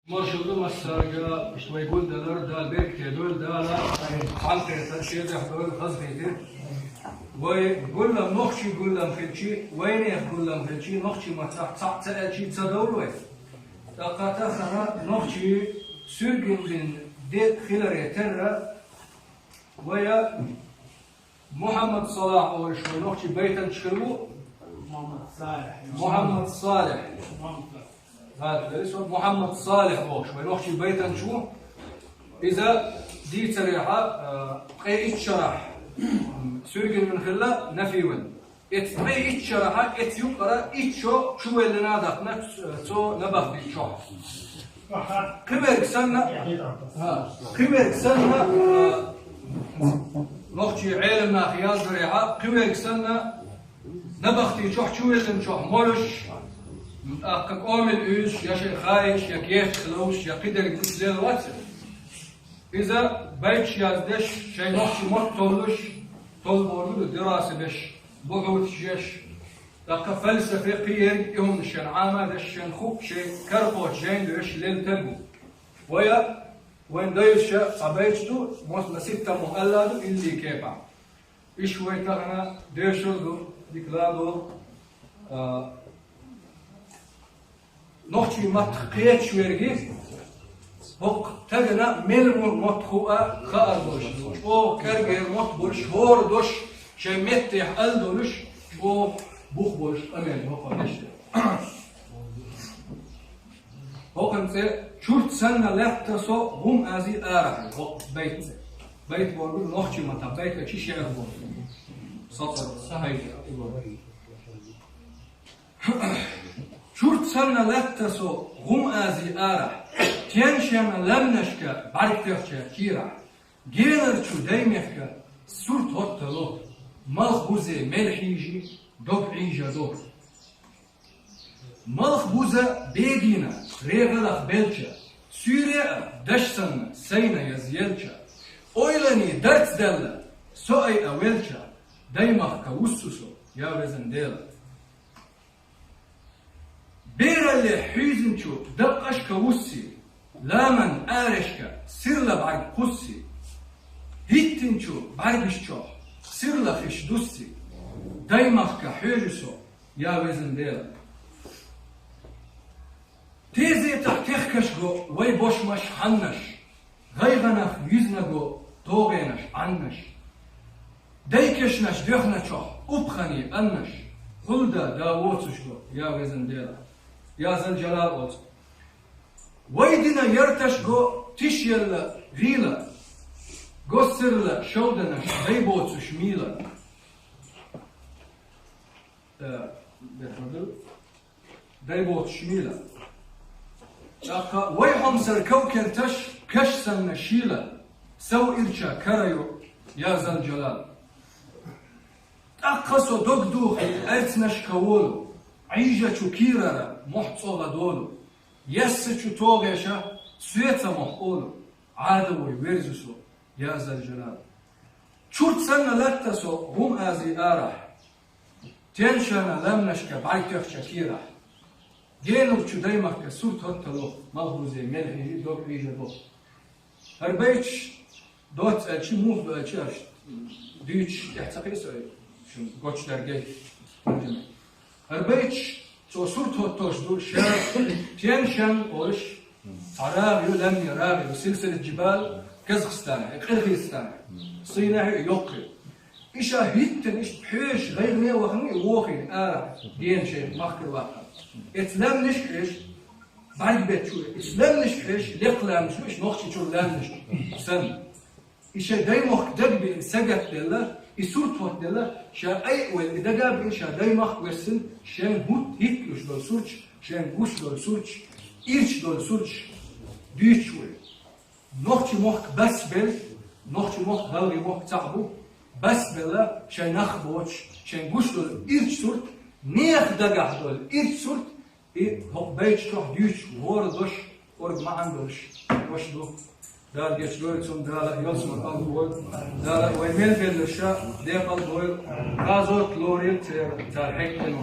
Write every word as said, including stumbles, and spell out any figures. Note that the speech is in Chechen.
Маршалла ду массарга, иштта вай гулдалар, Дала беркате дойла, Дала хьалкхетар шедехь дойла, хазахетар. Вай гуллам, нохчий гуллам хилчи, вайнех гуллам хилчи, нохчий маттахь цхьаъ ца аьлчи ца довла вай. ТӀаккха тахана нохчий суьргин бин де хиларе терра, вай Мухьаммад Салахь олуш вай нохчий байтанча хир ву. Мухьаммад Салахь. Мухьаммад Салахь. Мухьаммад Салахь. Гьа, деррис ву Мухьаммад Салахь олуш вай нохчий байтанча ву. Иза дийцарехьа, а, ткъе итт шарахь, м, суьргин вина хилла, нафи вина. Эцу ткъе итт шарахьа, эцу юкъара итт шо чувеллина дахна цо набахти чохь. Кхиверг санна, кхиверг санна, а, нохчий Ӏеламнаха яздарехьа, кхиверг санна, набахти чохь чувеллина чохь молуш, тӀаккха кӀомил уьйзуш, я шайн хаийш, я кехат ловш, я кхидерг лела вац. Иза байташ яздеш, шайн нохчий мотт толлуш, толбор ду дираса беш, бухьуташ еш, тӀаккха фалсафе кхиерг и хӀума шен Ӏама деш, шен хӀуъ шен каркхочу жайна доьш лелла таг ву. Вая, вайн дайша цхьа байташ ду, мос на ситтаммо аьлла ду илли кепа. Иш вай тахана доьшур ду, дика ладогӀа, а, нохчий маттах кхеташ верги, хӀокху тагана мел мур мотт хуу а хаар долуш ду. ЧӀогӀа кӀергера мотт болуш, хӀора дош шайн меттехь ала долуш, чӀогӀа бух болуш къамел ду хӀокху дешна. ХӀокхуьнан цӀе чурт санна лаьтта со гӀум ази арахь, хӀокху байтан цӀе. Байт бохург нохчий маттахь, байт а чи шех бохург. Соцур сан байт. Чурт санна лаьтта со гӀум ази арахь, теншана лаьмнашка бӀаьрг тоьхча кийрахь, генарчу даймехка сурт хӀоттало, малх бузе мел хьийжи, дог Ӏийжадо. Малх буза бегина, регӀалах белча, суьйре а даш санна сайна язъелча, ойлани дарц даьлла, со айа велча, даймахка вуссу со, я везан Дела. Бералле хьуьйзинчу даккъашка вусси, ламан арешка сирла бӀаьрг кхусси, хӀиттинчу бӀаьргаш чохь сирла хиш дусси, даймахка хьоьжу со, я везан Дела. Тезетахь техкаш го вай бошмаш, хьаннаш, гӀайгӀанах юьзна го тогӀенаш, Ӏаннаш. Дайкешнаш доьхначохь упхани аннаш, хьулда да воцуш го, я везан Дела, я Зал-Джалал оцу. Вай дина ярташ го тишъелла гӀийла, госсирла шовданаш дай боцуш мийла. Э, бехӀмадул. Дай боцуш мийла. ТӀаккха вай хьомсара ков-керташ каш санна шийла, сов ирча кара ю, я Зал-Джалал. ТӀаккха со дог духий, аьрцнашка волу, Ӏийжачу кийрара мохь цӀогӀа долу, яьссачу тогӀеша соьца мохь олу, Ӏада вой верзу со, я Зал-Джалал. Чурт санна латта со гӀум ази арахь, теншана ламнашка бӀаьрг тоьхча кийрахь. Генурчу даймахка сурт хӀоттало, малх бузе мел хьийжи, дог Ӏийжадо. ХӀара байташ доцца аьлчи, муха ду аьлчи, аш дуьйцуш тӀехь ца кхийса ай, шун гочдаргай. ХӀара байташ цо сурт хӀоттош ду, ша теншан олуш, цхьа рагӀ ю, ламне рагӀ ю, Силсилат-Джибал, Казахстан, Къиргизстан, Синахь ю, йоккхи. И ша хӀиттина иштта хьоьжуш гӀайгӀане а вахана, и вохийна ара, гена шайх махкара ваккхар. Эца ламнашка хьоьжуш, бӀаьрг бетташ ву, эца ламнашка хьоьжуш, лекха ламнаш ву, иштта нохчийчуьра ламнаш санна. И шайн даймохк дагабиъна сагатделла, и сурт хӀоттаделла, ша айа вайла и дагабиъна ша даймахк вессина, шайн хӀуттуш долу сурташ, шайн гуш долу сурташ, ирча долу сурташ дуьйцуш вай. Нохчи мохк басбелла, нохчи мохк гӀалгӀи мохк цхьаъ бу, басбелла шайн нах боцуш, шайн гуш долу ирча сурт, нехан дагахь долу ирча сурт, и хӀокху байташ чохь дуьйцуш, хӀора дош, кӀорга маьӀна долуш дош ду. Дала гечдойла цунна, Дала ялсамане къобалдойла, Дала вай мел белларш декъал дойла, гӀазот лорийла церан, цара хьекъале.